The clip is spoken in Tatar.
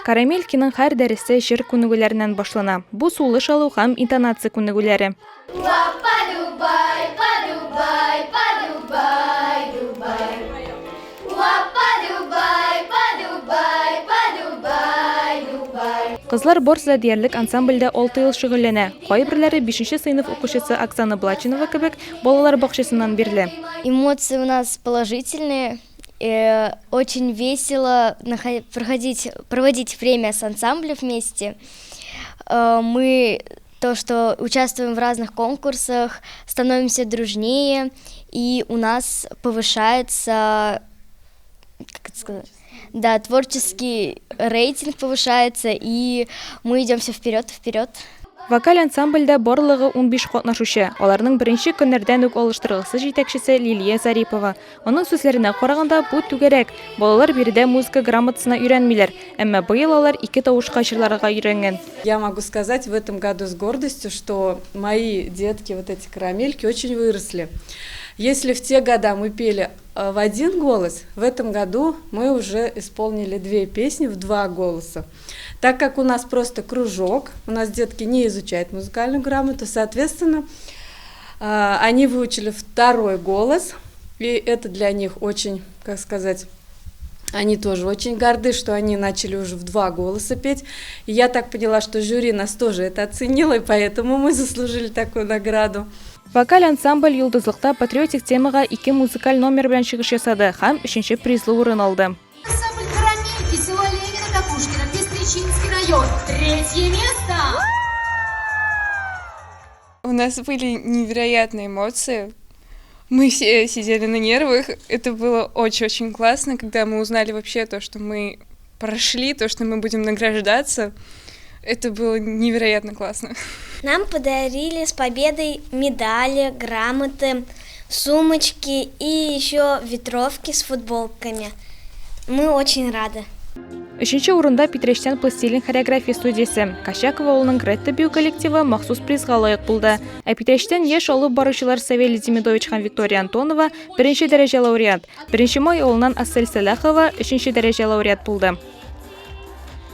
Карамелькиның һәр дәресе җыр күнегүләреннән башлана. Бу сулыш алу һәм интонация күнегүләре. Кызлар барысы да диярлек ансамбльдә алты ел шөгыльләнә. Кайберләре, бишенче сыйныф укучысы Оксана Блачинова кебек, балалар бакчасыннан бирле. Эмоции у нас положительные. Очень весело проходить, проводить время с ансамблем вместе. Мы то, что участвуем в разных конкурсах, становимся дружнее, и у нас повышается, как это сказать, да, творческий рейтинг повышается, и мы идем все вперед и вперед. Вокаль ансамбльдә барлыгы 15 катнашучы. Аларның беренче көннәрдән үк алыштыргысыз җитәкчесе Лилия Зарипова. Аның сүзләренә караганда, бу түгәрәк. Балалар биредә музыка грамотасына өйрәнмиләр, әмма быел алар ике тавышка җырларга өйрәнгән. Я могу сказать в этом году с гордостью, что мои детки, вот эти карамельки, очень выросли. Если в те года мы пели в один голос, в этом году мы уже исполнили две песни в два голоса. Так как у нас просто кружок, у нас детки не изучают музыкальную грамоту, соответственно, они выучили второй голос, и это для них очень, как сказать, они тоже очень горды, что они начали уже в два голоса петь. И я так поняла, что жюри нас тоже это оценило, и поэтому мы заслужили такую награду. Вокаль ансамбль Йолдызлыкта патриотик темага ике музыкаль номер белән чыгыш ясады һәм өченче призлы урын алды. Ансамбль «Карамельки», село Ленино-Кокушкино, Пестречинский район. Третье место! У нас были невероятные эмоции. Мы все сидели на нервах. Это было очень-очень классно, когда мы узнали вообще то, что мы прошли, то, что мы будем награждаться. Это было невероятно классно. Нам подарили с победой медали, грамоты, сумочки и еще ветровки с футболками. Мы очень рады. Өченче урында Питрәчтән Пластилин хореография студиясе. Кощаково авылының Гретта бию коллективы махсус призга лаек булды. Ә Питрәчтән яшь алып баручылар Савелий Демидович һәм Виктория Антонова беренче дәрәҗә лауреат. Беренче Май авылыннан Асель Сәлахова өченче дәрәҗә лауреат булды.